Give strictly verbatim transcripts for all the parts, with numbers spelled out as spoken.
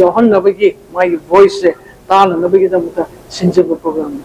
ꯌꯥꯎꯍꯟꯅꯕꯒꯤ, ꯃꯥꯒꯤ ꯚꯣꯏꯁꯁꯦ ꯇꯥꯅꯅꯕꯒꯤꯗꯃꯛꯇ ꯁꯤꯟꯖꯕ ꯄ꯭ꯔꯣꯒ꯭ꯔꯥꯝꯅꯤ꯫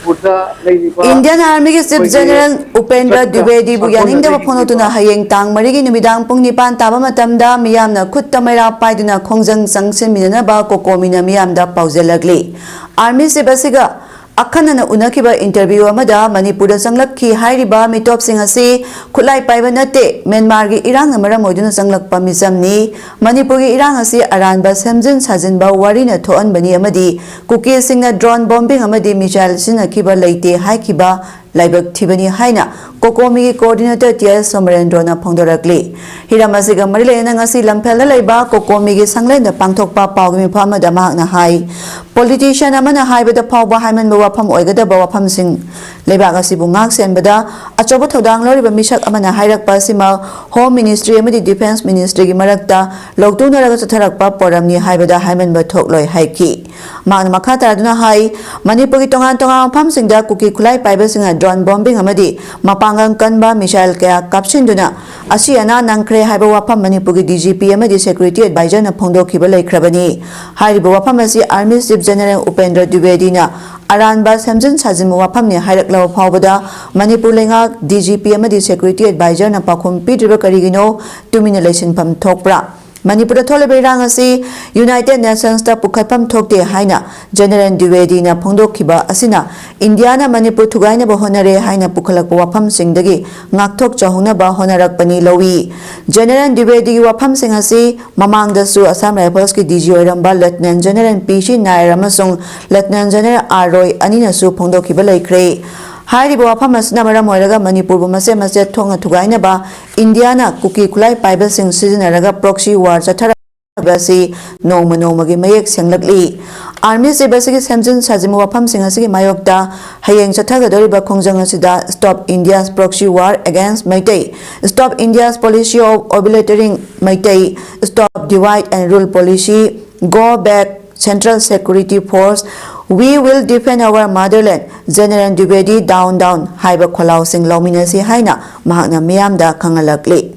ꯃꯅꯤꯄꯨꯔꯗ ꯂꯩꯔꯤꯕ Indian Army ꯒꯤ Chief ꯑꯩꯈꯣꯏꯒꯤ General ꯎꯄꯦꯟꯗ꯭ꯔ ꯆꯠꯄ ꯗ꯭ꯋꯤꯕꯦꯗꯤꯕꯨ ꯁꯛꯇꯝꯅ ꯌꯥꯅꯤꯡꯗꯕ ꯂꯩꯔꯤꯕ ꯐꯣꯡꯗꯣꯛꯇꯨꯅ ꯍꯌꯦꯡ ꯇꯥꯡ ꯃꯔꯤꯒꯤ ꯅꯨꯃꯤꯗꯥꯡ ꯄꯨꯡ ꯅꯤꯄꯥꯟ ꯇꯥꯕ ꯃꯇꯝꯗ ꯃꯤꯌꯥꯝꯅ ꯈꯨꯠꯇ ꯃꯩꯔꯥ ꯄꯥꯏꯗꯨꯅ ꯈꯣꯡꯖꯪ ꯆꯪꯁꯤꯟꯃꯤꯟꯅꯅꯕ ꯀꯣꯀꯣꯃꯤꯅ ꯃꯤꯌꯥꯝꯗ ꯄꯥꯎꯖꯦꯜꯂꯛꯂꯤ꯫ Army Chief ꯑꯁꯤꯒ ꯑꯈꯟꯅꯅ ꯎꯅꯈꯤꯕ interview ꯑꯃꯗ ꯃꯅꯤꯄꯨꯔꯗ ꯆꯪꯂꯛꯈꯤ ꯍꯥꯏꯔꯤꯕ ꯃꯤꯇꯣꯞꯁꯤꯡ ꯑꯁꯤ ꯈꯨꯠꯂꯥꯏ ꯄꯥꯏꯕ ꯅꯠꯇꯦ, ꯃ꯭ꯌꯥꯟꯃꯥꯔꯒꯤ ꯏꯔꯥꯡꯅ ꯃꯔꯝ ꯑꯣꯏꯗꯨꯅ ꯆꯪꯂꯛꯄ ꯃꯤꯆꯝꯅꯤ꯫ ꯃꯅꯤꯄꯨꯔꯒꯤ ꯏꯔꯥꯡ ꯑꯁꯤ ꯑꯔꯥꯟꯕ ꯁꯦꯝꯖꯤꯟ ꯁꯥꯖꯤꯟꯕ ꯋꯥꯔꯤꯅ ꯊꯣꯛꯍꯟꯕꯅꯤ ꯑꯃꯗꯤ ꯀꯨꯀꯤꯁꯤꯡꯅ drone bombing ꯑꯃꯗꯤ missile ꯁꯤꯖꯤꯟꯅꯈꯤꯕ ꯂꯩꯇꯦ ꯍꯥꯏꯈꯤꯕ ꯂꯥꯏꯕꯛ ꯊꯤꯕꯅꯤ ꯍꯥꯏꯅ ꯀꯣꯀꯣꯃꯤꯒꯤ coordinator ꯇꯤ ꯑꯦꯁ ꯁꯣꯃꯔꯦꯟꯗ꯭ꯔꯣꯅ ꯐꯣꯡꯗꯣꯔꯛꯂꯤ꯫ ꯍꯤꯔꯝ ꯑꯁꯤꯒ ꯃꯔꯤ ꯂꯩꯅꯅ ꯉꯁꯤ ꯂꯝꯐꯦꯜꯗ ꯂꯩꯕ ꯀꯣꯀꯣꯃꯤꯒꯤ ꯁꯪꯂꯦꯟꯗ ꯄꯥꯡꯊꯣꯛꯄ ꯄꯥꯎꯒꯤ ꯃꯤꯐꯝ ꯑꯃꯗ ꯃꯍꯥꯛꯅ ꯍꯥꯏ, politician ꯑꯃꯅ ꯍꯥꯏꯕꯗ ꯐꯥꯎꯕ ꯍꯥꯏꯃꯟꯕ ꯋꯥꯐꯝ ꯑꯣꯏꯒꯗꯕ ꯋꯥꯐꯝꯁꯤꯡ ꯂꯩꯕꯥꯛ ꯑꯁꯤꯕꯨ ꯉꯥꯛ ꯁꯦꯟꯕꯗ ꯑꯆꯧꯕ ꯊꯧꯗꯥꯡ ꯂꯧꯔꯤꯕ ꯃꯤꯁꯛ ꯑꯃꯅ ꯍꯥꯏꯔꯛꯄ ꯑꯁꯤꯃꯛ Home Ministry ꯑꯃꯗꯤ Defence Ministry ꯒꯤ ꯃꯔꯛꯇ ꯂꯧꯇꯨꯅꯔꯒ ꯆꯠꯊꯔꯛꯄ ꯄꯣꯔꯝꯅꯤ ꯍꯥꯏꯕꯗ ꯍꯥꯏꯃꯟꯕ ꯊꯣꯛꯂꯣꯏ ꯍꯥꯏꯈꯤ꯫ ꯃꯍꯥꯛꯅ ꯃꯈꯥ ꯇꯥꯗꯨꯅ ꯍꯥꯏ, ꯃꯅꯤꯄꯨꯔꯒꯤ ꯇꯣꯉꯥꯟ ꯇꯣꯉꯥꯟꯕ ꯃꯐꯝꯁꯤꯡꯗ ꯀꯨꯀꯤ ꯈꯨꯠꯂꯥꯏ ꯄꯥꯏꯕꯁꯤꯡꯅ drone bombing ꯑꯃꯗꯤ ꯃꯄꯥꯡꯒꯜ ꯀꯟꯕ missile ꯀꯌꯥ ꯀꯥꯞꯁꯤꯟꯗꯨꯅ ꯑꯁꯤ ꯑꯅꯥ ꯅꯪꯈ꯭ꯔꯦ ꯍꯥꯏꯕ ꯋꯥꯐꯝ ꯃꯅꯤꯄꯨꯔꯒꯤ D G P ꯑꯃꯗꯤ Security Advisor ꯅ ꯐꯣꯡꯗꯣꯛꯈꯤꯕ ꯂꯩꯈ꯭ꯔꯕꯅꯤ꯫ ꯍꯥꯏꯔꯤꯕ ꯋꯥꯐꯝ ꯑꯁꯤ Army Chief General ꯎꯄꯦꯟꯗ꯭ꯔ ꯗ꯭ꯋꯤꯕꯦꯗꯤꯅ ꯑꯔꯥꯟꯕ ꯁꯦꯝꯖꯤꯟ ꯁꯥꯖꯤꯟꯕ ꯋꯥꯐꯝꯅꯤ ꯍꯥꯏꯔꯛꯂꯕ ꯐꯥꯎꯕꯗ ꯃꯅꯤꯄꯨꯔ ꯂꯩꯉꯥꯛ D G P ꯑꯃꯗꯤ Security Advisor ꯅ ꯄꯥꯎꯈꯨꯝ ꯄꯤꯗ꯭ꯔꯤꯕ ꯀꯔꯤꯒꯤꯅꯣ? ꯇꯨꯃꯤꯟꯅ ꯂꯩꯁꯤꯟꯐꯝ ꯊꯣꯛꯄ꯭ꯔꯥ? ꯃꯅꯤꯄꯨꯔꯗ ꯊꯣꯛꯂꯤꯕ ꯏꯔꯥꯡ ꯑꯁꯤ United Nations ꯇ ꯄꯨꯈꯠꯐꯝ ꯊꯣꯛꯇꯦ ꯍꯥꯏꯅ General ꯗ꯭ꯋꯤꯕꯦꯗꯤꯅ ꯐꯣꯡꯗꯣꯛꯈꯤꯕ ꯑꯁꯤꯅ ꯏꯟꯗꯤꯌꯥꯅ ꯃꯅꯤꯄꯨꯔ ꯊꯨꯒꯥꯏꯅꯕ ꯍꯣꯠꯅꯔꯦ ꯍꯥꯏꯅ ꯄꯨꯈꯠꯂꯛꯄ ꯋꯥꯐꯝꯁꯤꯡꯗꯒꯤ ꯉꯥꯛꯊꯣꯛꯆꯍꯧꯅꯕ ꯍꯣꯠꯅꯔꯛꯄꯅꯤ ꯂꯧꯏ꯫ General ꯗ꯭ꯋꯤꯕꯦꯗꯤꯒꯤ ꯋꯥꯐꯝꯁꯤꯡ ꯑꯁꯤ ꯃꯃꯥꯡꯗꯁꯨ Assam Rifles ꯀꯤ D G ꯑꯣꯏꯔꯝꯕ Lieutenant General P C Nair ꯑꯃꯁꯨꯡ Lieutenant General R Roy ꯑꯅꯤꯅꯁꯨ ꯐꯣꯡꯗꯣꯛꯈꯤꯕ ꯂꯩꯈ꯭ꯔꯦ꯫ ꯍꯥꯏꯔꯤꯕ ꯋꯥꯐꯝ ꯑꯁꯤꯅ ꯃꯔꯝ ꯑꯣꯏꯔꯒ ꯃꯅꯤꯄꯨꯔꯕꯨ ꯃꯆꯦꯠ ꯃꯆꯦꯠ ꯊꯣꯛꯅ ꯊꯨꯒꯥꯏꯅꯕ ꯏꯟꯗꯤꯌꯥꯅ ꯀꯨꯀꯤ ꯈꯨꯠꯂꯥꯏ ꯄꯥꯏꯕꯁꯤꯡ ꯁꯤꯖꯤꯟꯅꯔꯒ proxy war ꯆꯠꯊꯔꯛꯄ ꯑꯁꯤ ꯅꯣꯡꯃ ꯅꯣꯡꯃꯒꯤ ꯃꯌꯦꯛ ꯁꯦꯡꯂꯛꯂꯤ꯫ Army Chief ꯑꯁꯤꯒꯤ ꯁꯦꯝꯖꯤꯟ ꯁꯥꯖꯤꯟꯕ ꯋꯥꯐꯝꯁꯤꯡ ꯑꯁꯤꯒꯤ ꯃꯥꯌꯣꯛꯇ ꯍꯌꯦꯡ ꯆꯠꯊꯒꯗꯧꯔꯤꯕ ꯈꯣꯡꯖꯪ ꯑꯁꯤꯗ Stop India's Proxy War Against Meitei, Stop India's Policy of Obliterating Meitei, Stop Divide and Rule Policy, Go Back, Central Security Force, We Will Defend Our Motherland, General Dwivedi Down Down ꯍꯥꯏꯕ ꯈꯣꯜꯂꯥꯎꯁꯤꯡ ꯂꯧꯃꯤꯟꯅꯁꯤ ꯍꯥꯏꯅ ꯃꯍꯥꯛꯅ ꯃꯤꯌꯥꯝꯗ ꯈꯪꯍꯜꯂꯛꯂꯤ꯫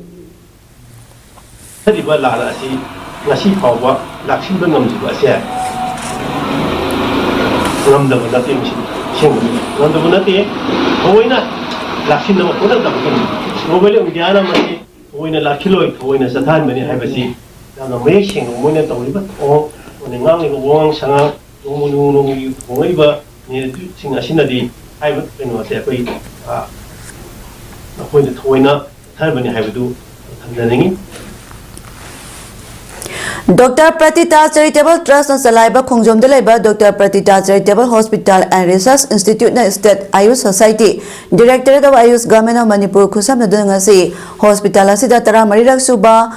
ꯆꯠꯊꯔꯤꯕ ꯂꯥꯟ ꯑꯁꯤ ꯉꯁꯤ ꯐꯥꯎꯕ ꯂꯥꯛꯁꯤꯟꯕ ꯉꯝꯗ꯭ꯔꯤꯕ ꯑꯁꯦ ꯉꯝꯗꯕ ꯅꯠꯇꯦ꯫ ꯃꯁꯤ ꯑꯁꯦꯡꯕꯅꯤ, ꯉꯝꯗꯕ ꯅꯠꯇꯦ꯫ ꯊꯑꯣꯏꯅ ꯂꯥꯛꯁꯤꯟꯅꯕ ꯍꯣꯠꯅꯗꯕꯒꯤꯅꯤ꯫ ꯒ꯭ꯂꯣꯕꯦꯜ ꯏꯟꯗꯤꯌꯥꯅ ꯃꯁꯤ ꯊꯑꯣꯏꯅ ꯂꯥꯛꯈꯤꯂꯣꯏ, ꯊꯑꯣꯏꯅ ꯆꯠꯊꯍꯟꯕꯅꯤ ꯍꯥꯏꯕꯁꯤ ꯌꯥꯝꯅ ꯃꯌꯦꯛ ꯁꯦꯡꯅ ꯃꯣꯏꯅ ꯇꯧꯔꯤꯕ ꯊꯧꯑꯣꯡ, ꯃꯣꯏꯅ ꯉꯥꯡꯂꯤꯕ ꯋꯥꯉꯥꯡ ꯁꯉꯥꯡ, ꯅꯣꯡꯃ ꯅꯣꯡꯃꯒꯤ ꯍꯣꯡꯂꯛꯏꯕ ꯅꯦꯔꯦꯇꯤꯚꯁꯤꯡ ꯑꯁꯤꯅꯗꯤ ꯍꯥꯏꯔꯤꯕ ꯀꯩꯅꯣ ꯑꯁꯦ ꯑꯩꯈꯣꯏ, ꯑ, ꯑꯩꯈꯣꯏꯅ ꯊꯑꯣꯏꯅ ꯆꯠꯊꯍꯟꯕꯅꯤ ꯍꯥꯏꯕꯗꯨ ꯊꯝꯖꯅꯤꯡꯏ꯫ ꯗꯣꯛꯇꯔ ꯄ꯭ꯔꯇꯤꯇꯥ ꯆꯦꯔꯤꯇꯦꯕꯜ ꯇ꯭ꯔꯁꯅ ꯆꯂꯥꯏꯕ ꯈꯣꯡꯖꯣꯝꯗ ꯂꯩꯕ doctor Pratita charitable hospital and research ꯏꯟꯁꯇꯤꯇ꯭ꯌꯨꯠꯅ state Ayush society Directorate of Ayush Government of Manipur ꯈꯨꯠꯁꯝꯅꯗꯨꯅ ꯉꯁꯤ ꯍꯣꯁꯄꯤꯇꯥꯜ ꯑꯁꯤꯗ ꯇꯔꯥꯃꯔꯤꯔꯛ ꯁꯨꯕ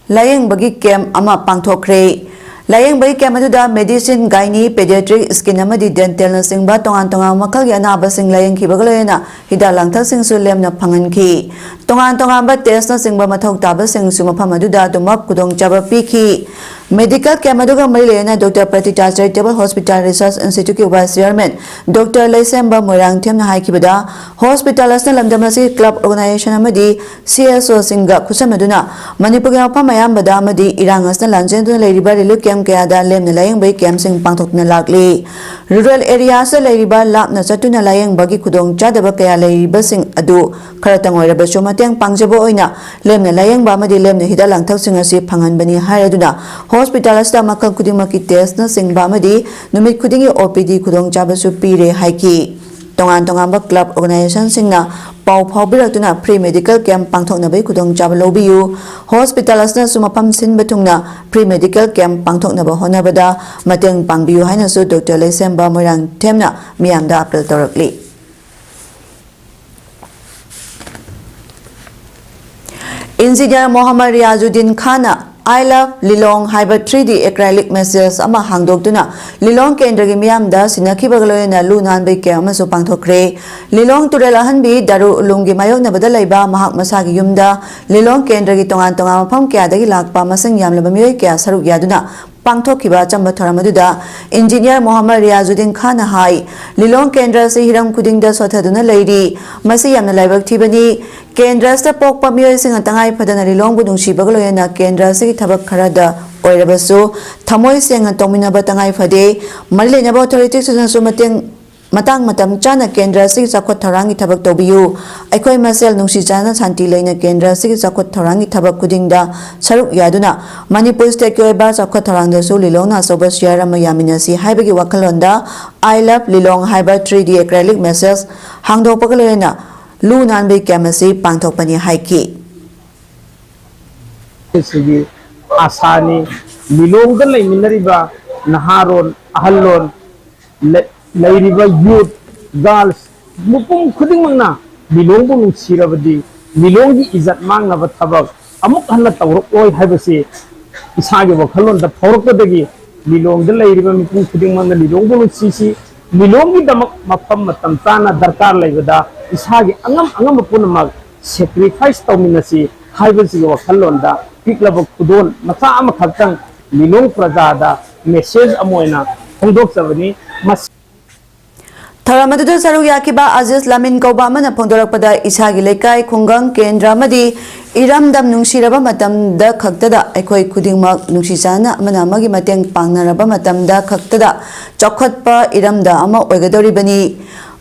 ꯂꯥꯌꯦꯡꯕꯒꯤ ꯀꯦꯝꯞ ꯑꯃ ꯄꯥꯡꯊꯣꯛꯈ꯭ꯔꯦ꯫ ꯂꯥꯌꯦꯡꯕꯒꯤ ꯀꯦꯝꯞ ꯑꯗꯨꯗ ꯃꯦꯗꯤꯁꯤꯟ, ꯒꯥꯏꯅꯤ, ꯄꯦꯗꯤꯌꯥꯇ꯭ꯔꯤꯛ, ꯁ꯭ꯀꯤꯟ ꯑꯃꯗꯤ ꯗꯦꯟꯇꯦꯜꯅꯆꯤꯡꯕ ꯇꯣꯉꯥꯟ ꯇꯣꯉꯥꯟꯕ ꯃꯈꯜꯒꯤ ꯑꯅꯥꯕꯁꯤꯡ ꯂꯥꯌꯦꯡꯈꯤꯕꯒ ꯂꯣꯏꯅꯅ ꯍꯤꯗꯥꯛ ꯂꯥꯡꯊꯛꯁꯤꯡꯁꯨ ꯂꯦꯝꯅ ꯐꯪꯍꯟꯈꯤ꯫ ꯇꯣꯉꯥꯟ ꯇꯣꯉꯥꯟꯕ ꯇꯦꯁꯅꯆꯤꯡꯕ ꯃꯊꯧ ꯇꯥꯕꯁꯤꯡꯁꯨ ꯃꯐꯝ ꯑꯗꯨꯗ ꯑꯗꯨꯃꯛ ꯈꯨꯗꯣꯡꯆꯥꯕ ꯄꯤꯈꯤ꯫ ꯃꯦꯗꯤꯀꯦꯜ ꯀꯦꯝꯞ ꯑꯗꯨꯒ ꯃꯔꯤ ꯂꯩꯅꯅ doctor Pratita charitable hospital research ꯏꯟꯁꯇꯤꯇ꯭ꯌꯨꯠꯀꯤ ꯚꯥꯏꯁ ꯆꯤꯌꯔꯃꯦꯟ ꯗꯣꯛꯇꯔ ꯂꯩꯁꯦꯝꯕ ꯃꯣꯏꯔꯥꯡꯊꯦꯝꯅ ꯍꯥꯏꯈꯤꯕꯗ, ꯍꯣꯁꯄꯤꯇꯥꯜ ꯑꯁꯤꯅ ꯂꯝꯗꯝ ꯑꯁꯤꯒꯤ ꯀ꯭ꯂꯕ ꯑꯣꯔꯒꯅꯥꯏꯖꯦꯁꯟ ꯑꯃꯗꯤ ꯁꯤ ꯑꯦꯁ ꯑꯣꯁꯤꯡꯒ ꯈꯨꯠꯁꯝꯅꯗꯨꯅ ꯃꯅꯤꯄꯨꯔꯒꯤ ꯃꯐꯝ ꯑꯌꯥꯝꯕꯗ ꯑꯃꯗꯤ ꯏꯔꯥꯡ ꯑꯁꯤꯅ ꯂꯥꯟꯖꯦꯟꯗꯨꯅ ꯂꯩꯔꯤꯕ ꯔꯤꯂꯤꯐ ꯀꯦꯝꯞ ꯀꯌꯥꯗ ꯂꯦꯝꯅ ꯂꯥꯌꯦꯡꯕꯒꯤ ꯀꯦꯝꯞꯁꯤꯡ ꯄꯥꯡꯊꯣꯛꯇꯨꯅ ꯂꯥꯛꯂꯤ꯫ ꯔꯨꯔꯦꯜ ꯑꯦꯔꯤꯌꯥꯁꯇ ꯂꯩꯔꯤꯕ ꯂꯥꯞꯅ ꯆꯠꯇꯨꯅ ꯂꯥꯌꯦꯡꯕꯒꯤ ꯈꯨꯗꯣꯡꯆꯥꯗꯕ ꯀꯌꯥ ꯂꯩꯔꯤꯕꯁꯤꯡ ꯑꯗꯨ ꯈꯔꯇꯪ ꯑꯣꯏꯔꯕꯁꯨ ꯃꯇꯦꯡ ꯄꯥꯡꯖꯕ ꯑꯣꯏꯅ ꯂꯦꯝꯅ ꯂꯥꯌꯦꯡꯕ ꯑꯃꯗꯤ ꯂꯦꯝꯅ ꯍꯤꯗꯥꯛ ꯂꯥꯡꯊꯛꯁꯤꯡ ꯑꯁꯤ ꯐꯪꯍꯟꯕꯅꯤ ꯍꯥꯏꯔꯗꯨꯅ ꯍꯣꯁꯄꯤꯇꯥꯜ ꯑꯁꯤꯗ ꯃꯈꯜ ꯈꯨꯗꯤꯡꯃꯛꯀꯤ ꯇꯦꯁꯅꯆꯤꯡꯕ ꯑꯃꯗꯤ ꯅꯨꯃꯤꯠ ꯈꯨꯗꯤꯡꯒꯤ ꯑꯣ ꯄꯤ ꯗꯤ ꯈꯨꯗꯣꯡꯆꯥꯕꯁꯨ ꯄꯤꯔꯦ ꯍꯥꯏꯈꯤ꯫ ꯇꯣꯉꯥꯟ ꯇꯣꯉꯥꯟꯕ ꯀ꯭ꯂꯕ ꯑꯣꯔꯒꯅꯥꯏꯖꯦꯁꯟꯁꯤꯡꯅ ꯄꯥꯎ ꯐꯥꯎꯕꯤꯔꯛꯇꯨꯅ ꯐ꯭ꯔꯤ ꯃꯦꯗꯤꯀꯦꯜ ꯀꯦꯝꯞ ꯄꯥꯡꯊꯣꯛꯅꯕꯒꯤ ꯈꯨꯗꯣꯡꯆꯥꯕ ꯂꯧꯕꯤꯌꯨ, ꯍꯣꯁꯄꯤꯇꯥꯜ ꯑꯁꯤꯅꯁꯨ ꯃꯐꯝ ꯁꯤꯟꯕ ꯊꯨꯡꯅ ꯐ꯭ꯔꯤ ꯃꯦꯗꯤꯀꯦꯜ ꯀꯦꯝꯞ ꯄꯥꯡꯊꯣꯛꯅꯕ ꯍꯣꯠꯅꯕꯗ ꯃꯇꯦꯡ ꯄꯥꯡꯕꯤꯌꯨ ꯍꯥꯏꯅꯁꯨ ꯗꯣꯛꯇꯔ ꯂꯩꯁꯦꯝꯕ ꯃꯣꯏꯔꯥꯡꯊꯦꯝꯅ ꯃꯤꯌꯥꯝꯗ ꯑꯥꯄꯤꯜ ꯇꯧꯔꯛꯂꯤ꯫ ꯏꯟꯖꯤꯅꯤꯌꯔ ꯃꯣꯍꯝꯃꯗ ꯔꯤꯌꯥꯖꯨꯗꯤꯟ ꯈꯥꯟꯅ I Love Lilong ꯍꯥꯏꯕ three D acrylic message ꯑꯃ ꯍꯥꯡꯗꯣꯛꯇꯨꯅ ꯂꯤꯂꯣꯡ ꯀꯦꯟꯗ꯭ꯔꯒꯤ ꯃꯤꯌꯥꯝꯗ ꯁꯤꯟꯅꯈꯤꯕꯒ ꯂꯣꯏꯅꯅ ꯂꯨ ꯅꯥꯟꯕꯒꯤ ꯀꯦꯝꯞ ꯑꯃꯁꯨ ꯄꯥꯡꯊꯣꯛꯈ꯭ꯔꯦ꯫ ꯂꯤꯂꯣꯡ ꯇꯨꯔꯦꯜ ꯑꯍꯟꯕꯤ ꯗꯥꯔꯨ ꯎꯂꯨꯝꯒꯤ ꯃꯥꯌꯣꯛꯅꯕꯗ ꯂꯩꯕ ꯃꯍꯥꯛ ꯃꯁꯥꯒꯤ ꯌꯨꯝꯗ ꯂꯤꯂꯣꯡ ꯀꯦꯟꯗ꯭ꯔꯒꯤ ꯇꯣꯉꯥꯟ ꯇꯣꯉꯥꯟꯕ ꯃꯐꯝ ꯀꯌꯥꯗꯒꯤ ꯂꯥꯛꯄ ꯃꯁꯤꯡ ꯌꯥꯝꯂꯕ ꯃꯤꯑꯣꯏ ꯀꯌꯥ ꯁꯔꯨꯛ ꯌꯥꯗꯨꯅ ꯄꯥꯡꯊꯣꯛꯈꯤꯕ ꯑꯆꯝꯕ ꯊꯧꯔꯝ ꯑꯗꯨꯗ ꯏꯟꯖꯤꯅꯤꯌꯔ ꯃꯣꯍꯝꯃꯗ ꯔꯤꯌꯥꯖꯨꯗꯗꯤꯟ ꯈꯥꯟꯅ ꯍꯥꯏ, ꯂꯤꯂꯣꯡ ꯀꯦꯟꯗ꯭ꯔ ꯑꯁꯤ ꯍꯤꯔꯝ ꯈꯨꯗꯤꯡꯗ ꯁꯣꯊꯗꯨꯅ ꯂꯩꯔꯤ꯫ ꯃꯁꯤ ꯌꯥꯝꯅ ꯂꯥꯏꯕꯛ ꯊꯤꯕꯅꯤ꯫ ꯀꯦꯟꯗ꯭ꯔ ꯑꯁꯤꯗ ꯄꯣꯛꯄ ꯃꯤꯑꯣꯏꯁꯤꯡꯅ ꯇꯉꯥꯏ ꯐꯗꯅ ꯂꯤꯂꯣꯡꯕꯨ ꯅꯨꯡꯁꯤꯕꯒ ꯂꯣꯏꯅꯅ ꯀꯦꯟꯗ꯭ꯔ ꯑꯁꯤꯒꯤ ꯊꯕꯛ ꯈꯔꯗ ꯑꯣꯏꯔꯕꯁꯨ ꯊꯃꯣꯏ ꯁꯦꯡꯅ ꯇꯧꯃꯤꯟꯅꯕ ꯇꯉꯥꯏ ꯐꯗꯦ꯫ ꯃꯔꯤ ꯂꯩꯅꯕ ꯑꯣꯊꯣꯔꯤꯇꯤꯁꯤꯡꯅꯁꯨ ꯃꯇꯦꯡ ꯃꯇꯥꯡ ꯃꯇꯝ ꯆꯥꯅ ꯀꯦꯟꯗ꯭ꯔ ꯑꯁꯤꯒꯤ ꯆꯥꯎꯈꯠ ꯊꯧꯔꯥꯡꯒꯤ ꯊꯕꯛ ꯇꯧꯕꯤꯌꯨ꯫ ꯑꯩꯈꯣꯏ ꯃꯁꯦꯜ ꯅꯨꯡꯁꯤ ꯆꯥꯟꯅ ꯁꯥꯟꯇꯤ ꯂꯩꯅ ꯀꯦꯟꯗ꯭ꯔ ꯑꯁꯤꯒꯤ ꯆꯥꯎꯈꯠ ꯊꯧꯔꯥꯡꯒꯤ ꯊꯕꯛ ꯈꯨꯗꯤꯡꯗ ꯁꯔꯨꯛ ꯌꯥꯗꯨꯅ ꯃꯅꯤꯄꯨꯔ ꯁ꯭ꯇꯦꯠꯀꯤ ꯑꯣꯏꯕ ꯆꯥꯎꯈꯠ ꯊꯧꯔꯥꯡꯗꯁꯨ ꯂꯤꯂꯣꯡꯅ ꯑꯆꯧꯕ ꯁꯤꯌꯥꯔ ꯑꯃ ꯌꯥꯃꯤꯟꯅꯁꯤ ꯍꯥꯏꯕꯒꯤ ꯋꯥꯈꯜꯂꯣꯟꯗ "I love Lilong" ꯍꯥꯏꯕ ꯊ꯭ꯔꯤ ꯗꯤ ꯑꯦꯀ꯭ꯔꯦꯂꯤꯛ ꯃꯦꯁꯦꯖ ꯍꯥꯡꯗꯣꯛꯄꯒ ꯂꯣꯏꯅꯅ ꯂꯨ ꯅꯥꯟꯕꯒꯤ ꯀꯦꯝ ꯑꯁꯤ ꯄꯥꯡꯊꯣꯛꯄꯅꯤ ꯍꯥꯏꯈꯤ꯫ ꯑꯁꯤꯒꯤ ꯑꯥꯁꯥꯅꯤ꯫ ꯂꯤꯂꯣꯡꯗ ꯂꯩꯃꯤꯟꯅꯔꯤꯕ ꯅꯍꯥꯔꯣꯟ, ꯑꯍꯜꯂꯣꯟ, ꯂꯩ-, ꯂꯩꯔꯤꯕ ꯌꯨꯠ, ꯒꯥꯔꯜꯁ, ꯃꯤꯄꯨꯝ ꯈꯨꯗꯤꯡꯃꯛꯅ ꯂꯤꯂꯣꯡꯕꯨ ꯅꯨꯡꯁꯤꯔꯕꯗꯤ ꯂꯤꯂꯣꯡꯒꯤ ꯏꯖꯠ ꯃꯥꯡꯅꯕ ꯊꯕꯛ ꯑꯃꯨꯛ ꯍꯟꯅ ꯇꯧꯔꯛꯂꯣꯏ ꯍꯥꯏꯕꯁꯤ ꯏꯁꯥꯒꯤ ꯋꯥꯈꯜꯂꯣꯟꯗ ꯐꯥꯎꯔꯛꯄꯗꯒꯤ ꯂꯤꯂꯣꯡꯗ ꯂꯩꯔꯤꯕ ꯃꯤꯄꯨꯝ ꯈꯨꯗꯤꯡꯃꯛꯅ ꯂꯤꯂꯣꯡꯕꯨ ꯅꯨꯡꯁꯤꯁꯤ꯫ ꯂꯤꯂꯣꯡꯒꯤꯗꯃꯛ ꯃꯐꯝ ꯃꯇꯝ ꯆꯥꯅ ꯗꯔꯀꯥꯔ ꯂꯩꯕꯗ ꯏꯁꯥꯒꯤ ꯑꯉꯝ ꯑꯉꯝꯕ ꯄꯨꯝꯅꯃꯛ ꯁꯦꯀ꯭ꯔꯤꯐꯥꯏꯁ ꯇꯧꯃꯤꯟꯅꯁꯤ ꯍꯥꯏꯕꯁꯤꯒꯤ ꯋꯥꯈꯜꯂꯣꯟꯗ ꯄꯤꯛꯂꯕ ꯈꯨꯗꯣꯜ ꯃꯆꯥ ꯑꯃꯈꯛꯇꯪ ꯂꯤꯂꯣꯡ ꯄ꯭ꯔꯖꯥꯗ ꯃꯦꯁꯦꯖ ꯑꯃ ꯑꯣꯏꯅ ꯐꯣꯡꯗꯣꯛꯆꯕꯅꯤ꯫ ꯃꯁꯤ ꯊꯧꯔꯝ ꯑꯗꯨꯗ ꯁꯔꯨꯛ ꯌꯥꯈꯤꯕ ꯑꯖꯤꯖ ꯂꯥꯃꯤꯟ ꯀꯧꯕ ꯑꯃꯅ ꯐꯣꯡꯗꯣꯔꯛꯄꯗ ꯏꯁꯥꯒꯤ ꯂꯩꯀꯥꯏ, ꯈꯨꯡꯒꯪ, ꯀꯦꯟꯗ꯭ꯔ ꯑꯃꯗꯤ ꯏꯔꯝꯗꯝ ꯅꯨꯡꯁꯤꯔꯕ ꯃꯇꯝꯗ ꯈꯛꯇꯗ ꯑꯩꯈꯣꯏ ꯈꯨꯗꯤꯡꯃꯛ ꯅꯨꯡꯁꯤ ꯆꯥꯟꯅ ꯑꯃꯅ ꯑꯃꯒꯤ ꯃꯇꯦꯡ ꯄꯥꯡꯅꯔꯕ ꯃꯇꯝꯗ ꯈꯛꯇꯗ ꯆꯥꯎꯈꯠꯄ ꯏꯔꯝꯗꯝ ꯑꯃ ꯑꯣꯏꯒꯗꯧꯔꯤꯕꯅꯤ꯫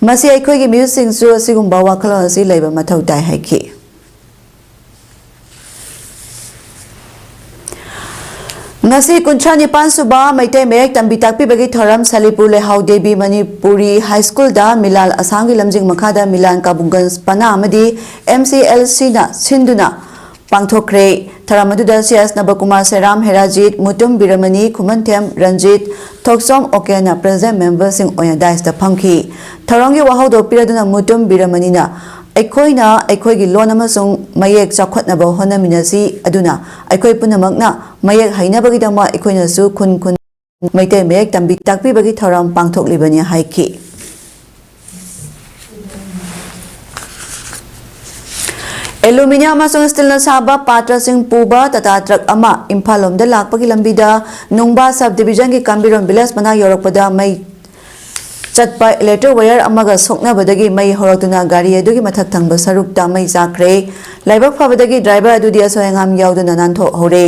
ꯃꯁꯤ ꯑꯩꯈꯣꯏꯒꯤ ꯃꯤꯑꯣꯏꯁꯤꯡꯁꯨ ꯑꯁꯤꯒꯨꯝꯕ ꯋꯥꯈꯜꯂꯣꯟ ꯑꯁꯤ ꯂꯩꯕ ꯃꯊꯧ ꯇꯥꯏ ꯍꯥꯏꯈꯤ꯫ ꯉꯁꯤ ꯀꯨꯟꯊ꯭ꯔꯥ ꯅꯤꯄꯥꯟ ꯁꯨꯕ ꯃꯩꯇꯩ ꯃꯌꯦꯛ ꯇꯝꯕꯤ ꯇꯥꯛꯄꯤꯕꯒꯤ ꯊꯧꯔꯝ ꯁꯂꯤꯄꯨꯔ ꯂꯩꯍꯥꯎ ꯗꯦꯕꯤ ꯃꯅꯤꯄꯨꯔꯤ ꯍꯥꯏ ꯁ꯭ꯀꯨꯜꯗ ꯃꯤꯂꯥꯜ ꯑꯁꯥꯝꯒꯤ ꯂꯝꯖꯤꯡ ꯃꯈꯥꯗ ꯃꯤꯂꯥꯟ ꯀꯥꯕꯨꯡꯒꯟꯖ ꯄꯅꯥ ꯑꯃꯗꯤ ꯑꯦꯝ ꯁꯤ ꯑꯦꯜ ꯁꯤꯅ ꯁꯤꯟꯗꯨꯅ ꯄꯥꯡꯊꯣꯛꯈ꯭ꯔꯦ꯫ ꯊꯧꯔꯝ ꯑꯗꯨꯗ ꯁꯤ ꯑꯦꯁ ꯅꯕꯀꯨꯃꯥꯔ, ꯁꯦꯔꯥꯝ ꯍꯦꯔꯥꯖꯤꯠ, ꯃꯨꯇꯨꯝ ꯕꯤꯔꯃꯅꯤ, ꯈꯨꯃꯟꯊꯦꯝ ꯔꯟꯖꯤꯠ, ꯊꯣꯛꯆꯣꯝ ꯑꯣꯀꯦꯟꯅ ꯄ꯭ꯔꯦꯖꯤꯗꯦꯟꯠ ꯃꯦꯝꯕꯔꯁꯤꯡ ꯑꯣꯏꯅ ꯗꯥꯏꯁꯇ ꯐꯝꯈꯤ꯫ ꯊꯧꯔꯝꯒꯤ ꯋꯥꯍꯧꯗꯣꯛ ꯄꯤꯔꯗꯨꯅ ꯃꯨꯇꯨꯝ ꯕꯤꯔꯃꯅꯤꯅ ꯑꯩꯈꯣꯏꯅ ꯑꯩꯈꯣꯏꯒꯤ ꯂꯣꯟ ꯑꯃꯁꯨꯡ ꯃꯌꯦꯛ ꯆꯥꯎꯈꯠꯅꯕ ꯍꯣꯠꯅꯃꯤꯟꯅꯁꯤ, ꯑꯗꯨꯅ ꯑꯩꯈꯣꯏ ꯄꯨꯝꯅꯃꯛꯅ ꯃꯌꯦꯛ ꯍꯩꯅꯕꯒꯤꯗꯃꯛ ꯑꯩꯈꯣꯏꯅꯁꯨ ꯈꯨꯟ ꯈꯨꯟ ꯃꯩꯇꯩ ꯃꯌꯦꯛ ꯇꯝꯕꯤ ꯇꯥꯛꯄꯤꯕꯒꯤ ꯊꯧꯔꯝ ꯄꯥꯡꯊꯣꯛꯂꯤꯕꯅꯤ ꯍꯥꯏꯈꯤ꯫ ꯑꯦꯂꯨꯃꯤꯅꯤꯌꯝ ꯑꯃꯁꯨꯡ ꯁ꯭ꯇꯤꯜꯅ ꯁꯥꯕ ꯄꯥꯇ꯭ꯔꯁꯤꯡ ꯄꯨꯕ ꯇꯥꯇꯥ ꯇ꯭ꯔꯛ ꯑꯃ ꯏꯝꯐꯥꯜ ꯂꯣꯝꯗ ꯂꯥꯛꯄꯒꯤ ꯂꯝꯕꯤꯗ ꯅꯨꯡꯕꯥ ꯁꯕ ꯗꯤꯕꯤꯖꯟꯒꯤ ꯀꯥꯝꯕꯤꯔꯣꯟ ꯚꯤꯂꯦꯖ ꯃꯅꯥꯛ ꯌꯧꯔꯛꯄꯗ ꯃꯩ ꯆꯠꯄ ꯏꯂꯦꯛꯇ꯭ꯔꯤꯛ ꯋꯥꯌꯔ ꯑꯃꯒ ꯁꯣꯛꯅꯕꯗꯒꯤ ꯃꯩ ꯍꯧꯔꯛꯇꯨꯅ ꯒꯥꯔꯤ ꯑꯗꯨꯒꯤ ꯃꯊꯛ ꯊꯪꯕ ꯁꯔꯨꯛꯇ ꯃꯩ ꯆꯥꯛꯈ꯭ꯔꯦ꯫ ꯂꯥꯏꯕꯛ ꯐꯕꯗꯒꯤ ꯗ꯭ꯔꯥꯏꯚꯔ ꯑꯗꯨꯗꯤ ꯑꯁꯣꯏ ꯑꯉꯥꯝ ꯌꯥꯎꯗꯅ ꯅꯥꯟꯊꯣꯛꯍꯧꯔꯦ꯫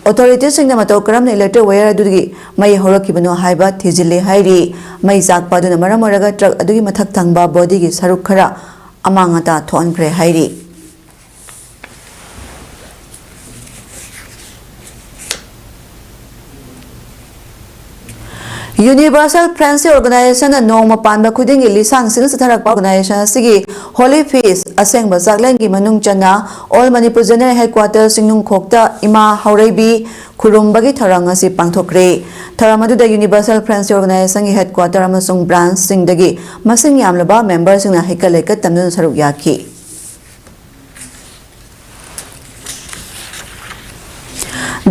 ꯑꯣꯊꯣꯔꯤꯇꯤꯁꯤꯡꯅ ꯃꯇꯧ ꯀꯔꯝꯅ ꯏꯂꯦꯛꯇ꯭ꯔꯤꯛ ꯋꯥꯌꯔ ꯑꯗꯨꯒꯤ ꯃꯩ ꯍꯧꯔꯛꯈꯤꯕꯅꯣ ꯍꯥꯏꯕ ꯊꯤꯖꯤꯜꯂꯤ ꯍꯥꯏꯔꯤ꯫ ꯃꯩ ꯆꯥꯛꯄ ꯑꯗꯨꯅ ꯃꯔꯝ ꯑꯣꯏꯔꯒ ꯇ꯭ꯔꯛ ꯑꯗꯨꯒꯤ ꯃꯊꯛ ꯊꯪꯕ ꯕꯣꯗꯤꯒꯤ ꯁꯔꯨꯛ ꯈꯔ ꯑꯃꯥꯡ ꯑꯇꯥ ꯊꯣꯛꯍꯟꯈ꯭ꯔꯦ ꯍꯥꯏꯔꯤ꯫ ꯌꯨꯅꯤꯚꯔꯁꯦꯜ ꯐ꯭ꯔꯦꯟꯁꯀꯤ ꯑꯣꯔꯒꯅꯥꯏꯖꯦꯁꯟꯅ ꯅꯣꯡꯃ ꯄꯥꯟꯕ ꯈꯨꯗꯤꯡꯒꯤ ꯂꯤꯁꯥꯡ ꯁꯤꯠꯅ ꯆꯠꯊꯔꯛꯄ ꯑꯣꯔꯒꯅꯥꯏꯖꯦꯁꯟ ꯑꯁꯤꯒꯤ ꯍꯣꯂꯤ ꯐꯤꯁ ꯑꯁꯦꯡꯕ ꯆꯥꯛꯂꯦꯟꯒꯤ ꯃꯅꯨꯡ ꯆꯟꯅ ꯑꯣꯜ ꯃꯅꯤꯄꯨꯔ ꯖꯦꯅꯔꯦꯜ ꯍꯦꯗꯀ꯭ꯋꯥꯇꯔ ꯆꯤꯡꯅꯨꯡꯈꯣꯛꯇ ꯏꯃꯥ ꯍꯧꯔꯩꯕꯤ ꯈꯨꯔꯨꯝꯕꯒꯤ ꯊꯧꯔꯝ ꯉꯁꯤ ꯄꯥꯡꯊꯣꯛꯈ꯭ꯔꯦ꯫ ꯊꯧꯔꯝ ꯑꯗꯨꯗ ꯌꯨꯅꯤꯚꯔꯁꯦꯜ ꯐ꯭ꯔꯦꯟꯁꯀꯤ ꯑꯣꯔꯒꯅꯥꯏꯖꯦꯁꯟꯒꯤ ꯍꯦꯗꯀ꯭ꯋꯥꯇꯔ ꯑꯃꯁꯨꯡ ꯕ꯭ꯔꯥꯟꯁꯁꯤꯡꯗꯒꯤ ꯃꯁꯤꯡ ꯌꯥꯝꯂꯕ ꯃꯦꯝꯕꯔꯁꯤꯡꯅ ꯍꯩꯀꯠ ꯂꯩꯀꯠ ꯇꯝꯗꯨꯅ ꯁꯔꯨꯛ ꯌꯥꯈꯤ꯫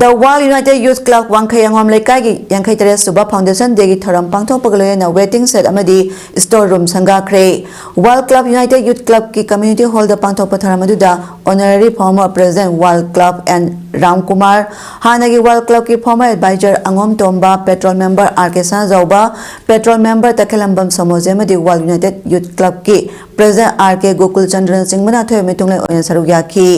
The World United Youth Club ꯋꯥꯡꯈꯩ ꯑꯉꯣꯝ ꯂꯩꯀꯥꯏꯒꯤ ꯌꯥꯡꯈꯩ ꯇꯔꯦꯠ ꯁꯨꯕ ꯐꯥꯎꯟꯗꯦꯁꯟ ꯗꯦꯒꯤ ꯊꯧꯔꯝ ꯄꯥꯡꯊꯣꯛꯄꯒ ꯂꯣꯏꯅꯅ ꯋꯦꯇꯤꯡ ꯁꯦꯠ ꯑꯃꯗꯤ ꯁ꯭ꯇꯣꯔ ꯔꯨꯝ ꯁꯪꯒꯥꯈ꯭ꯔꯦ꯫ ꯋꯥꯔꯜ ꯀ꯭ꯂꯕ ꯌꯨꯅꯥꯏꯇꯦꯗ ꯌꯨꯊ ꯀ꯭ꯂꯕꯀꯤ ꯀꯝꯃ꯭ꯌꯨꯅꯤꯇꯤ ꯍꯣꯜꯗ ꯄꯥꯡꯊꯣꯛꯄ ꯊꯧꯔꯝ ꯑꯗꯨꯗ honorary former president Waral club N Ramkumar, ꯍꯥꯟꯅꯒꯤ ꯋꯥꯔꯜ ꯀ꯭ꯂꯕꯀꯤ ꯐꯣꯔꯃꯔ ꯑꯦꯗꯚꯥꯏꯖꯔ ꯑꯉꯣꯝ Tomba, patrol member R K Sanajaoba, patrol member Takhellambam Somoji ꯑꯃꯗꯤ ꯋꯥꯔꯜ ꯌꯨꯅꯥꯏꯇꯦꯗ ꯌꯨꯊ ꯀ꯭ꯂꯕꯀꯤ ꯄ꯭ꯔꯦꯁꯤꯗꯦꯟꯠ ꯑꯥꯔ ꯀꯦ ꯒꯣꯀꯨꯜ ꯆꯟꯗ꯭ꯔꯅꯆꯤꯡꯕꯅ ꯑꯊꯣꯏꯕ ꯃꯤꯊꯨꯡꯂꯦꯟ ꯑꯣꯏꯅ ꯁꯔꯨꯛ ꯌꯥꯈꯤ꯫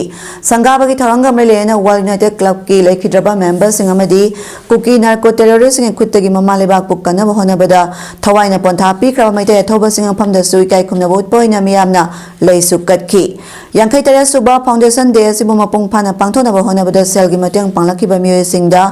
ꯁꯪꯒꯥꯕꯒꯤ ꯊꯧꯔꯝꯒ ꯃꯔꯤ ꯂꯩꯅꯅ ꯋꯥꯔꯜ ꯌꯨꯅꯥꯏꯇꯦꯗ ꯀ꯭ꯂꯕꯀꯤ ꯂꯩꯈꯤꯗ꯭ꯔꯕ ꯃꯦꯝꯕꯔꯁꯤꯡ ꯑꯃꯗꯤ ꯀꯨꯀꯤ ꯅꯥꯔꯀꯣ ꯇꯦꯔꯣꯔꯤꯁ꯭ꯠꯁꯤꯡꯒꯤ ꯈꯨꯠꯇꯒꯤ ꯃꯃꯥ ꯂꯩꯕꯥꯛꯄꯨ ꯀꯟꯅꯕ ꯍꯣꯠꯅꯕꯗ ꯊꯋꯥꯏꯅ ꯄꯣꯟꯊꯥ ꯄꯤꯈ꯭ꯔꯕ ꯃꯩꯇꯩ ꯑꯊꯧꯕꯁꯤꯡ ꯃꯐꯝꯗꯁꯨ ꯏꯀꯥꯏ ꯈꯨꯝꯅꯕ ꯎꯠꯄ ꯑꯣꯏꯅ ꯃꯤꯌꯥꯝꯅ ꯂꯩꯁꯨ ꯀꯠꯈꯤ꯫ ꯌꯥꯡꯈꯩ ꯇꯔꯦꯠ ꯁꯨꯕ ꯐꯥꯎꯟꯗꯦꯁꯟ ꯗꯦ ꯑꯁꯤꯕꯨ ꯃꯄꯨꯡ ꯐꯥꯅ ꯄꯥꯡꯊꯣꯛꯅꯕ ꯍꯣꯠꯅꯕꯗ ꯁꯦꯜꯒꯤ ꯃꯇꯦꯡ ꯄꯥꯡꯂꯛꯈꯤꯕ ꯃꯤꯑꯣꯏꯁꯤꯡꯗ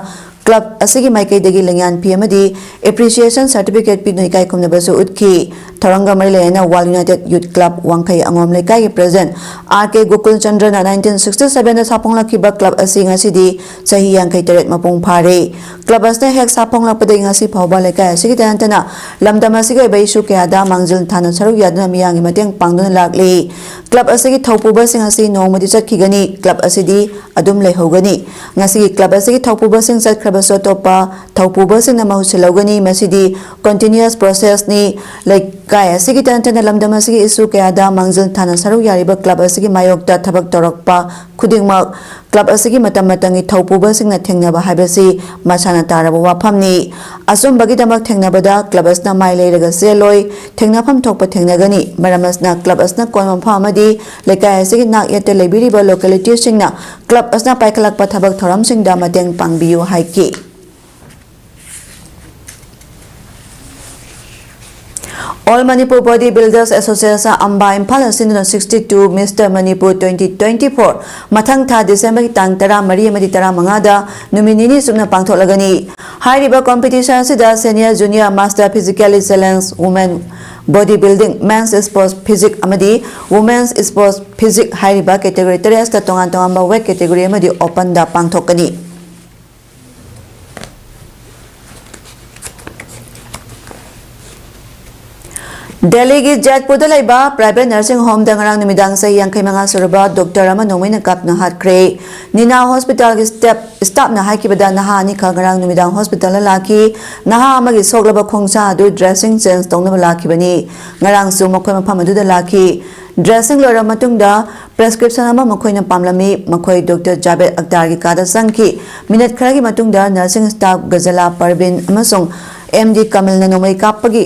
ꯀ꯭ꯂꯕ ꯑꯁꯤꯒꯤ ꯃꯥꯏꯀꯩꯗꯒꯤ ꯂꯦꯡꯌꯥꯟ ꯐꯤ ꯑꯃꯗꯤ ꯑꯦꯄ꯭ꯔꯤꯁꯤꯌꯦꯁꯟ ꯁꯥꯔꯇꯤꯐꯤꯀꯦꯠ ꯄꯤꯗꯨꯅ ꯏꯀꯥꯏ ꯈꯨꯝꯅꯕꯁꯨ ꯎꯠꯈꯤ꯫ ꯊꯧꯔꯝꯒ ꯃꯔꯤ ꯂꯩꯅꯅ ꯋꯥꯔꯜ ꯌꯨꯅꯥꯏꯇꯦꯗ ꯌꯨꯊ ꯀ꯭ꯂꯕ ꯋꯥꯡꯈꯩ ꯑꯉꯣꯝ ꯂꯩꯀꯥꯏꯒꯤ president R K Gokul ꯆꯟꯗ꯭ꯔꯅ nineteen sixty ꯁꯚꯦꯟꯗ ꯁꯥꯐꯣꯡꯂꯛꯈꯤꯕ ꯀ꯭ꯂꯕ ꯑꯁꯤ ꯉꯁꯤꯗꯤ ꯆꯍꯤ ꯌꯥꯡꯈꯩ ꯇꯔꯦꯠ ꯃꯄꯨꯡ ꯐꯥꯔꯦ꯫ ꯀ꯭ꯂꯕ ꯑꯁꯤꯅ ꯍꯦꯛ ꯁꯥꯐꯣꯡꯂꯛꯄꯗꯒꯤ ꯉꯁꯤ ꯐꯥꯎꯕ ꯂꯩꯀꯥꯏ ꯑꯁꯤꯒꯤꯗ ꯅꯠꯇꯅ ꯂꯝꯗꯝ ꯑꯁꯤꯒꯤ ꯑꯣꯏꯕ ꯏꯁꯨ ꯀꯌꯥꯗ ꯃꯥꯡꯖꯤꯜ ꯊꯥꯅ ꯁꯔꯨꯛ ꯌꯥꯗꯨꯅ ꯃꯤꯌꯥꯝꯒꯤ ꯃꯇꯦꯡ ꯄꯥꯡꯗꯨꯅ ꯂꯥꯛꯂꯤ꯫ ꯀ꯭ꯂꯕ ꯑꯁꯤꯒꯤ ꯊꯧꯄꯨꯕꯁꯤꯡ ꯑꯁꯤ ꯅꯣꯡꯃꯗꯤ ꯆꯠꯈꯤꯒꯅꯤ, ꯀ꯭ꯂꯕ ꯑꯁꯤꯗꯤ ꯑꯗꯨꯝ ꯂꯩꯍꯧꯒꯅꯤ꯫ ꯉꯁꯤꯒꯤ ꯀ꯭ꯂꯕ ꯑꯁꯤꯒꯤ ꯊꯧꯄꯨꯕꯁꯤꯡ ꯆꯠꯈ꯭ꯔꯕ ꯁꯨ ꯑꯇꯣꯞꯄ ꯊꯧꯄꯨꯕꯁꯤꯡꯅ ꯃꯍꯨꯠ ꯁꯤꯜꯍꯧꯒꯅꯤ꯫ ꯃꯁꯤꯗꯤ continuous process ꯅꯤ꯫ ꯂꯩꯀꯥꯏ ꯑꯁꯤꯒꯤ ꯇꯅ ꯇꯅ ꯂꯝꯗꯝ ꯑꯁꯤꯒꯤ issue ꯀꯌꯥꯗ ꯃꯥꯡꯖꯤꯜ ꯊꯥꯅ ꯁꯔꯨꯛ ꯌꯥꯔꯤꯕ club ꯑꯁꯤꯒꯤ ꯃꯥꯌꯣꯛꯇ ꯊꯕꯛ ꯇꯧꯔꯛꯄ ꯈꯨꯗꯤꯡꯃꯛ club ꯑꯁꯤꯒꯤ ꯃꯇꯝ ꯃꯇꯝꯒꯤ ꯊꯧꯄꯨꯕꯁꯤꯡꯅ ꯊꯦꯡꯅꯕ ꯍꯥꯏꯕꯁꯤ ꯃꯁꯥꯅ ꯇꯥꯔꯕ ꯋꯥꯐꯝꯅꯤ꯫ ꯑꯆꯨꯝꯕꯒꯤꯗꯃꯛ ꯊꯦꯡꯅꯕꯗ club ꯑꯁꯤꯅ ꯃꯥꯏ ꯂꯩꯔꯒ ꯆꯦꯜꯂꯣꯏ꯫ ꯊꯦꯡꯅꯐꯝ ꯊꯣꯛꯄ ꯊꯦꯡꯅꯒꯅꯤ꯫ ꯃꯔꯝ ꯑꯁꯤꯅ club ꯑꯁꯤꯅ ꯀꯣꯟꯕ ꯃꯐꯝ ꯑꯃꯗꯤ ꯂꯩꯀꯥꯏ ꯑꯁꯤꯒꯤ ꯅꯥꯛ ꯌꯦꯠꯇ ꯂꯩꯕꯤꯔꯤꯕ locality ꯁꯤꯡꯅ club ꯑꯁꯤꯅ ꯄꯥꯏꯈꯠꯂꯛꯄ ꯊꯕꯛ ꯊꯧꯔꯝꯁꯤꯡꯗ ꯃꯇꯦꯡ ꯄꯥꯡꯕꯤꯌꯨ ꯍꯥꯏꯈꯤ꯫ All Manipur Body Builders Association, ꯑꯝꯕꯥ, ꯏꯝꯐꯥꯜꯅ ꯁꯤꯟꯗꯨꯅ sixty two Mister Manipur twenty twenty four ꯃꯊꯪ ꯊꯥ ꯗꯤꯁꯦꯝꯕꯔꯒꯤ ꯇꯥꯡ ꯇꯔꯥꯃꯔꯤ ꯑꯃꯗꯤ ꯇꯔꯥꯃꯉꯥꯗ ꯅꯨꯃꯤꯠ ꯅꯤꯅꯤ ꯆꯨꯞꯅ ꯄꯥꯡꯊꯣꯛꯂꯒꯅꯤ꯫ ꯍꯥꯏꯔꯤꯕ competition ꯑꯁꯤꯗ senior, junior, master, physically challenge, women body building, men's sports physique ꯑꯃꯗꯤ women's sports physique ꯍꯥꯏꯔꯤꯕ category ꯇꯔꯦꯠꯇ ꯇꯣꯉꯥꯟ ꯇꯣꯉꯥꯟꯕ weight category ꯑꯃꯗꯤ open ꯗ ꯄꯥꯡꯊꯣꯛꯀꯅꯤ꯫ ꯗꯦꯜꯂꯤꯒꯤ ꯖꯦꯠꯄꯨꯔꯗ ꯂꯩꯕ private nursing home ꯗ ꯉꯔꯥꯡ ꯅꯨꯃꯤꯗꯥꯡ ꯆꯍꯤ ꯌꯥꯡꯈꯩ ꯃꯉꯥ ꯁꯨꯔꯕ doctor ꯑꯃ ꯅꯣꯡꯃꯩꯅ ꯀꯥꯞꯇꯨꯅ ꯍꯥꯠꯈ꯭ꯔꯦ꯫ ꯅꯤꯅꯥ hospital ꯒꯤ staff, staff ꯅ ꯍꯥꯏꯈꯤꯕꯗ ꯅꯍꯥ ꯑꯅꯤꯈꯛ ꯉꯔꯥꯡ ꯅꯨꯃꯤꯗꯥꯡ hospital ꯗ ꯂꯥꯛꯈꯤ꯫ ꯅꯍꯥ ꯑꯃꯒꯤ ꯁꯣꯛꯂꯕ ꯈꯣꯡꯁꯥ ꯑꯗꯨ dressing change ꯇꯧꯅꯕ ꯂꯥꯛꯈꯤꯕꯅꯤ꯫ ꯉꯔꯥꯡꯁꯨ ꯃꯈꯣꯏ ꯃꯐꯝ ꯑꯗꯨꯗ ꯂꯥꯛꯈꯤ꯫ Dressing ꯂꯣꯏꯔꯕ ꯃꯇꯨꯡꯗ prescription ꯑꯃ ꯃꯈꯣꯏꯅ ꯄꯥꯝꯂꯝꯃꯤ꯫ ꯃꯈꯣꯏ doctor ꯖꯥꯕꯦꯗ ꯑꯛꯇꯥꯔꯒꯤ ꯀꯥꯗ ꯆꯪꯈꯤ꯫ Minute ꯈꯔꯒꯤ ꯃꯇꯨꯡꯗ nursing staff ꯒꯖꯂꯥ ꯄꯔꯕꯤꯟ ꯑꯃꯁꯨꯡ M D ꯀꯃꯜꯅ ꯅꯣꯡꯃꯩ ꯀꯥꯞꯄꯒꯤ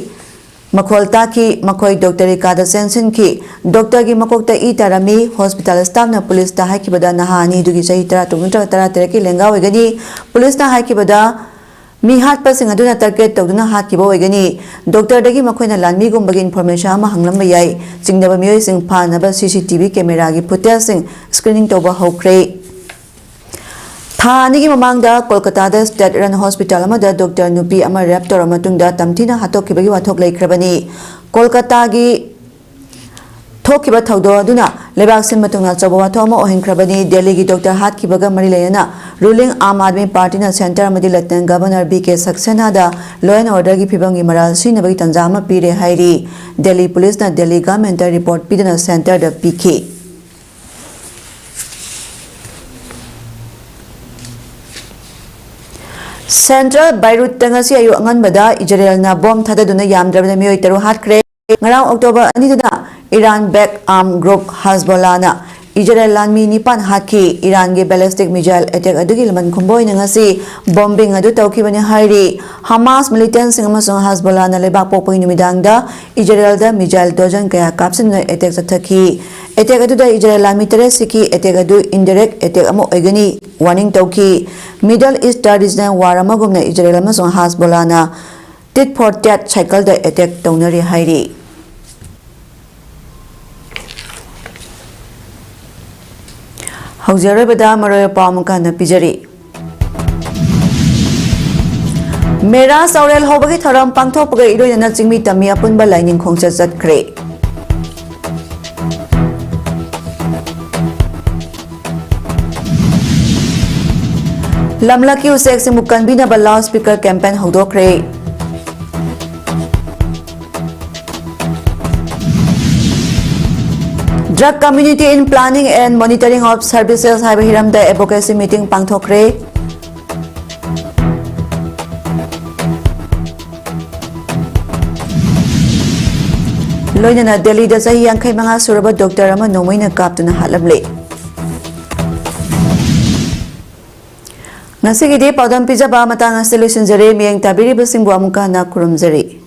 ꯃꯈꯣꯜ ꯇꯥꯈꯤ꯫ ꯃꯈꯣꯏ doctor ꯒꯤ ꯀꯥꯗ ꯆꯦꯟꯁꯤꯟꯈꯤ꯫ Doctor ꯒꯤ ꯃꯀꯣꯛꯇ ꯏ ꯇꯥꯔꯝꯃꯤ꯫ Hospital staff ꯅ police ꯇ ꯍꯥꯏꯈꯤꯕꯗ ꯅꯍꯥ ꯑꯅꯤꯗꯨꯒꯤ ꯆꯍꯤ ꯇꯔꯥ ꯇꯔꯨꯛ ꯅꯠꯇ꯭ꯔꯒ ꯇꯔꯥ ꯇꯔꯦꯠꯀꯤ ꯂꯦꯡꯒꯥ ꯑꯣꯏꯒꯅꯤ꯫ Police ꯅ ꯍꯥꯏꯈꯤꯕꯗ ꯃꯤ ꯍꯥꯠꯄꯁꯤꯡ ꯑꯗꯨꯅ target ꯇꯧꯗꯨꯅ ꯍꯥꯠꯈꯤꯕ ꯑꯣꯏꯒꯅꯤ꯫ Doctor ꯗꯒꯤ ꯃꯈꯣꯏꯅ ꯂꯥꯟꯃꯤꯒꯨꯝꯕꯒꯤ information ꯑꯃ ꯍꯪꯂꯝꯕ ꯌꯥꯏ꯫ ꯆꯤꯡꯅꯕ ꯃꯤꯑꯣꯏꯁꯤꯡ ꯐꯥꯅꯕ C C T V camera ꯒꯤ footage ꯁꯤꯡ screening ꯇꯧꯕ ꯍꯧꯈ꯭ꯔꯦ꯫ ꯊꯥ ꯑꯅꯤꯒꯤ ꯃꯃꯥꯡꯗ ꯀꯣꯜꯀꯇꯥꯗ state run hospital ꯑꯃꯗ doctor ꯅꯨꯄꯤ ꯑꯃ rape ꯇꯧꯔꯕ ꯃꯇꯨꯡꯗ ꯇꯝꯊꯤꯅ ꯍꯥꯠꯇꯣꯛꯈꯤꯕꯒꯤ ꯋꯥꯊꯣꯛ ꯂꯩꯈ꯭ꯔꯕꯅꯤ꯫ ꯀꯣꯜꯀꯇꯥꯒꯤ ꯊꯣꯛꯈꯤꯕ ꯊꯧꯗꯣꯛ ꯑꯗꯨꯅ ꯂꯩꯕꯥꯛ ꯁꯤꯟꯕ ꯊꯨꯡꯅ ꯑꯆꯧꯕ ꯋꯥꯊꯣꯛ ꯑꯃ ꯑꯣꯏꯍꯟꯈ꯭ꯔꯕꯅꯤ꯫ ꯗꯦꯜꯂꯤꯒꯤ doctor ꯍꯥꯠꯈꯤꯕꯒ ꯃꯔꯤ ꯂꯩꯅꯅ ruling ꯑꯥꯝ ꯑꯥꯗꯃꯤ ꯄꯥꯔꯇꯤꯅ centre ꯑꯃꯗꯤ Lieutenant Governor V K Saxena the law and order ꯒꯤ ꯐꯤꯕꯝꯒꯤ ꯃꯔꯥꯜ ꯁꯤꯅꯕꯒꯤ ꯇꯥꯟꯖꯥ ꯑꯃ ꯄꯤꯔꯦ ꯍꯥꯏꯔꯤ꯫ ꯗꯦꯜꯂꯤ police ꯅ ꯗꯦꯜꯂꯤ government ꯇ report ꯄꯤꯗꯨꯅ centre ꯗ ꯄꯤꯈꯤ꯫ ꯁꯦꯟꯇ꯭ꯔꯦꯜ ꯕꯩꯔꯨꯠꯇ ꯉꯁꯤ ꯑꯌꯨꯛ ꯑꯉꯟꯕꯗ ꯏꯖꯔꯦꯜꯅ ꯕꯣꯝ ꯊꯥꯗꯗꯨꯅ ꯌꯥꯝꯗ꯭ꯔꯕꯗ ꯃꯤꯑꯣꯏ ꯇꯔꯨꯛ ꯍꯥꯠꯈ꯭ꯔꯦ꯫ ꯉꯔꯥꯡ ꯑꯣꯛꯇꯣꯕꯔ ꯑꯅꯤꯗꯨꯗ ꯏꯔꯥꯟ ꯕꯦꯛ ꯑꯥꯔꯝ ꯒ꯭ꯔꯨꯞ ꯍꯖꯕꯣꯂꯥꯅ ꯏꯖꯔꯦꯜ ꯂꯥꯟꯃꯤ ꯅꯤꯄꯥꯟ ꯍꯥꯠꯈꯤ꯫ ꯏꯔꯥꯟꯒꯤ ꯕꯦꯂꯤꯁꯇꯤꯛ ꯃꯤꯖꯥꯏꯜ ꯑꯦꯇꯦꯛ ꯑꯗꯨꯒꯤ ꯂꯃꯟ ꯈꯨꯝꯕ ꯑꯣꯏꯅ ꯉꯁꯤ ꯕꯣꯝꯕꯤꯡ ꯑꯗꯨ ꯇꯧꯈꯤꯕꯅꯤ ꯍꯥꯏꯔꯤ꯫ ꯍꯃꯥꯁ ꯃꯤꯂꯤꯇꯦꯟꯁꯤꯡ ꯑꯃꯁꯨꯡ ꯍꯖꯕꯣꯂꯥꯅ ꯂꯩꯕꯥꯛ ꯄꯣꯛꯄꯒꯤ ꯅꯨꯃꯤꯗꯥꯡꯗ ꯏꯖꯔꯦꯜꯗ ꯃꯤꯖꯥꯏꯜ ꯗꯣꯖꯟ ꯀꯌꯥ ꯀꯥꯞꯁꯤꯟꯗꯨꯅ ꯑꯦꯇꯦꯛ ꯆꯠꯊꯈꯤ꯫ ꯑꯦꯇꯦꯛ ꯑꯗꯨꯗ ꯏꯖꯔꯦꯜ ꯂꯥꯟꯃꯤ ꯇꯔꯦꯠ ꯁꯤꯈꯤ꯫ ꯑꯦꯇꯦꯛ ꯑꯗꯨ ꯏꯟꯗꯥꯏꯔꯦꯛ ꯑꯦꯇꯦꯛ ꯑꯃ ꯑꯣꯏꯒꯅꯤ ꯋꯥꯔꯅꯤꯡ ꯇꯧꯈꯤ꯫ ꯃꯤꯗꯜ ꯏꯁꯇ ꯔꯤꯖꯅꯦꯜ ꯋꯥꯔ ꯑꯃꯒꯨꯝꯅ ꯏꯖꯔꯦꯜ ꯑꯃꯁꯨꯡ ꯍꯥꯁꯕꯣꯂꯥꯅ ꯇꯤꯠ ꯐꯣꯔ ꯇꯦꯠ ꯁꯥꯏꯀꯜꯗ ꯑꯦꯇꯦꯛ ꯇꯧꯅꯔꯤ ꯍꯥꯏꯔꯤ꯫ ꯍꯧꯖꯤꯛ ꯑꯔꯣꯏꯕꯗ ꯃꯔꯣꯏ ꯄꯥꯎ ꯑꯃꯨꯛꯀ ꯍꯟꯅ ꯄꯤꯖꯔꯤ꯫ ꯃꯦꯔꯥ ꯆꯥꯎꯔꯦꯜ ꯍꯧꯕꯒꯤ ꯊꯧꯔꯝ ꯄꯥꯡꯊꯣꯛꯄꯒ ꯏꯔꯣꯏꯅꯅ ꯆꯤꯡꯃꯤ ꯇꯝꯃꯤ ꯑꯄꯨꯟꯕ ꯂꯥꯏꯅꯤꯡ ꯈꯣꯡꯆꯠ ꯆꯠꯈ꯭ꯔꯦ꯫ ꯂꯝꯂꯛꯀꯤ ꯎꯆꯦꯛꯁꯤꯡꯕꯨ ꯀꯟꯕꯤꯅꯕ ꯂꯥꯎꯗ ꯁ꯭ꯄꯤꯀꯔ ꯀꯦꯝꯄꯦꯟ ꯍꯧꯗꯣꯛꯈ꯭ꯔꯦ꯫ Drug Community in Planning and Monitoring of Services ꯍꯥꯏꯕ ꯍꯤꯔꯝꯗ ꯑꯦꯗꯚꯣꯀꯦꯁꯤ ꯃꯤꯇꯤꯡ ꯄꯥꯡꯊꯣꯛꯈ꯭ꯔꯦ꯫ ꯂꯣꯏꯅꯅ ꯗꯦꯜꯂꯤꯗ ꯆꯍꯤ ꯌꯥꯡꯈꯩ ꯃꯉꯥ ꯁꯨꯔꯕ ꯗꯣꯛꯇꯔ ꯑꯃ ꯅꯣꯡꯃꯩꯅ ꯀꯥꯞꯇꯨꯅ ꯍꯥꯠꯂꯝꯂꯦ꯫ ꯉꯁꯤꯒꯤꯗꯤ ꯄꯥꯎꯗꯝ ꯄꯤꯖꯕ ꯃꯇꯥꯡ ꯑꯁꯤꯗ ꯂꯣꯏꯁꯤꯟꯖꯔꯦ꯫ ꯃꯤꯠꯌꯦꯡ ꯇꯥꯕꯤꯔꯤꯕꯁꯤꯡꯕꯨ ꯑꯃꯨꯛꯀ ꯍꯟꯅ ꯈꯨꯔꯨꯝꯖꯔꯤ꯫